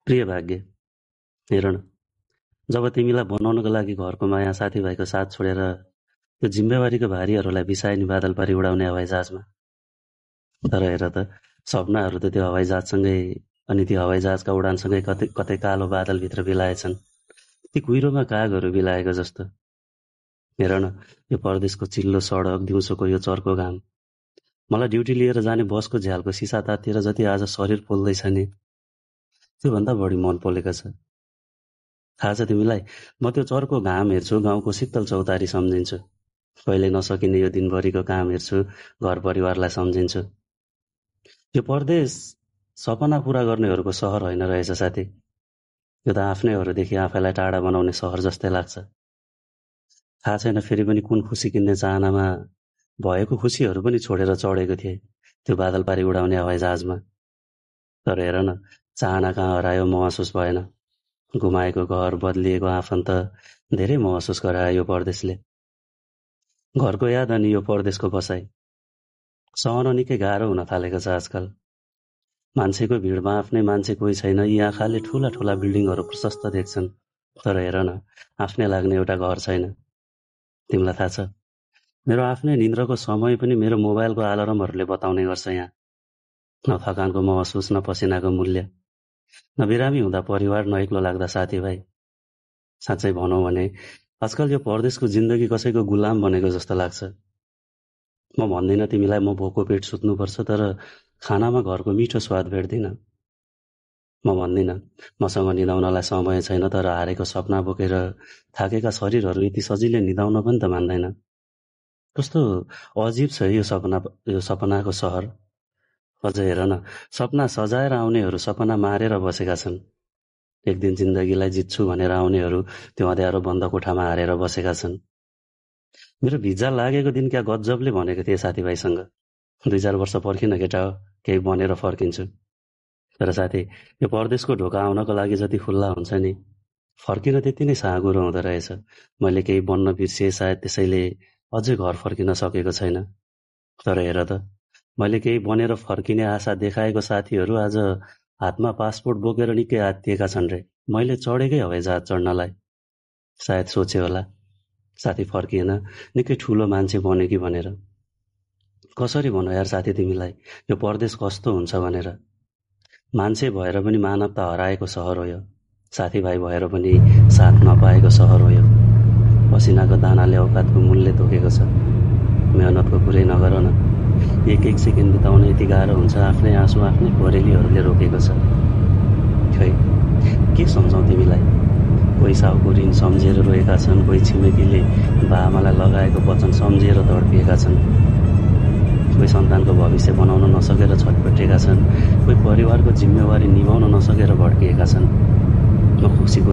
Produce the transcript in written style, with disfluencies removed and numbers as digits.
प्रिय भाग्य, हेर न, जब तिमीलाई बनाउनको लागि घरको माया साथीभाइको साथ छोडेर त्यो जिम्मेवारीको भारीहरूलाई बिसाए नि बादल पारी उडाउने हवाईजहाजमा। तर हेर त, सपनाहरू त त्यो हवाईजहाजसँगै अनि त्यो हवाईजहाजका उडानसँगै कतै कतै कालो बादलभित्र बिलाएछन्, ती कुहिरोमा कागहरू बिलाएको जस्तो। हेर न, यो परदेशको चिल्लो सडक, दिउँसोको यो चर्को घाम, मलाई ड्युटी लिएर जाने बसको झ्यालको सिसा तातिएर जति आज शरीर पोल्दैछ नि, त्योभन्दा बढी मन पोलेको छ। थाहा छ तिमीलाई, म त्यो चर्को घाम हेर्छु, गाउँको शीतल चौतारी सम्झिन्छु, कहिले नसकिने यो दिनभरिको काम हेर्छु, घर परिवारलाई सम्झिन्छु। यो परदेश सपना पूरा गर्नेहरूको सहर होइन रहेछ साथी, यो त आफ्नैहरूदेखि आफैलाई टाढा बनाउने सहर जस्तै लाग्छ। थाहा छैन फेरि पनि कुन खुसी किन्ने चाहनामा भएको खुसीहरू पनि छोडेर चढेको थिए त्यो बादल पारी उडाउने हवाईजहाजमा। तर हेर न, चाहना कहाँ हरायो महसुस भएन। गुमाएको घर, बदलिएको आफन्त, धेरै महसुस गरायो यो परदेशले। घरको याद अनि यो परदेशको बसाई सहन निकै गाह्रो हुन थालेको छ आजकल। मान्छेको भिडमा आफ्नै मान्छे कोही छैन। यी आँखाले ठुला ठुला बिल्डिङहरू प्रशस्त देख्छन्, तर हेर न, आफ्नै लाग्ने एउटा घर छैन। तिमीलाई थाहा छ, मेरो आफ्नै निन्द्राको समय पनि मेरो मोबाइलको अलार्महरूले बताउने गर्छ। यहाँ न थकानको महसुस, न पसिनाको मूल्य, न बिरामी हुँदा परिवार, न एक्लो लाग्दा साथीभाइ। साँच्चै भनौँ भने आजकल यो परदेशको जिन्दगी कसैको गुलाम बनेको जस्तो लाग्छ। म भन्दिनँ तिमीलाई म भोको पेट सुत्नुपर्छ, तर खानामा घरको मिठो स्वाद भेट्दिनँ। म भन्दिनँ मसँग निदाउनलाई समय छैन, तर हारेको सपना बोकेर थाकेका शरीरहरू यति सजिलै निदाउन पनि त मान्दैन। कस्तो अजीब छ यो सपनाको सहर। अझ हेर न, सपना सजाएर आउनेहरू सपना मारेर बसेका छन्। एक दिन जिन्दगीलाई जित्छु भनेर आउनेहरू त्यो अँध्यारो बन्द कोठामा हारेर बसेका छन्। मेरो भिजा लागेको दिन क्या गजबले भनेको थिएँ साथीभाइसँग, 2-4 वर्ष पर्खिन केटा हो, केही बनेर फर्किन्छु। तर साथी, यो परदेशको ढोका आउनको लागि जति खुल्ला हुन्छ नि, फर्किन त्यति नै साँघुरो हुँदो रहेछ। मैले केही बन्न बिर्सिए सायद, त्यसैले अझै घर फर्किन सकेको छैन। तर हेर त, मैले केही बनेर फर्किने आशा देखाएको साथीहरू आज हातमा पासपोर्ट बोकेर निकै आत्तिएका छन् रे, मैले चढेकै हवाईजहाज चढ्नलाई। सायद सोचे होला साथी फर्किएन, निकै ठुलो मान्छे बन्यो कि भनेर। कसरी भनौँ यार साथी तिमीलाई, यो परदेश कस्तो हुन्छ भनेर। मान्छे भएर पनि मानवता हराएको सहर हो यो। साथीभाइ भएर पनि साथ नपाएको सहर हो यो। पसिनाको दानाले औकातको मूल्य तोकेको छ। मेहनतको कुरै नगर न, एक एक सेकेन्ड बिताउन यति गाह्रो हुन्छ। आफ्नै आँसु आफ्नै कोरेलीहरूले रोकेको छ। खै के सम्झाउँ तिमीलाई। कोही साउको ऋण सम्झेर रोएका छन्, कोही छिमेकीले बाआमालाई लगाएको वचन सम्झेर तडपिएका छन्, कोही सन्तानको भविष्य बनाउन नसकेर छटपटिएका छन्, कोही परिवारको जिम्मेवारी निभाउन नसकेर भड्किएका छन्। म खुसीको